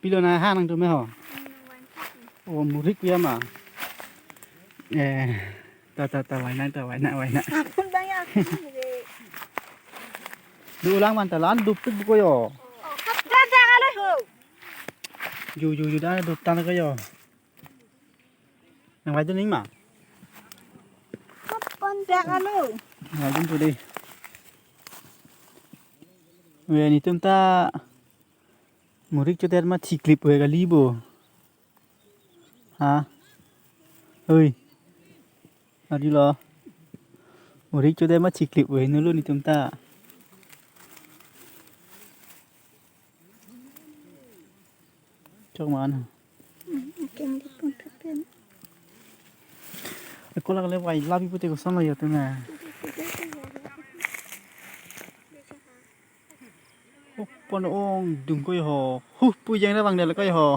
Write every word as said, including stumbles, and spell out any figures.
Pilo na ha nangtum me ho. O murik ya ma. Eh, ta ta ta, wai na ta, wai na, wai na. Apun bang ya, apun bang ya. Dulang man ta lan dupik buko yo. Dak dak alo ho. Ju ju ju, dak duptan ko yo. Nang wai dun ning ma. Apun dak alo. Nang wai dun tu dei. We, netum ta murik chodet ma chiklip we kali bo. Ha? Oi. Adi lo. Murik chodet ma chiklip we, nulu netum ta. Chok man. Keng di pun pepen. Ako lak le wai labi pute koson lo ya tu na. Upon ong dung ko yo ho. Huh, pu jeng na bang dal ko yo ho.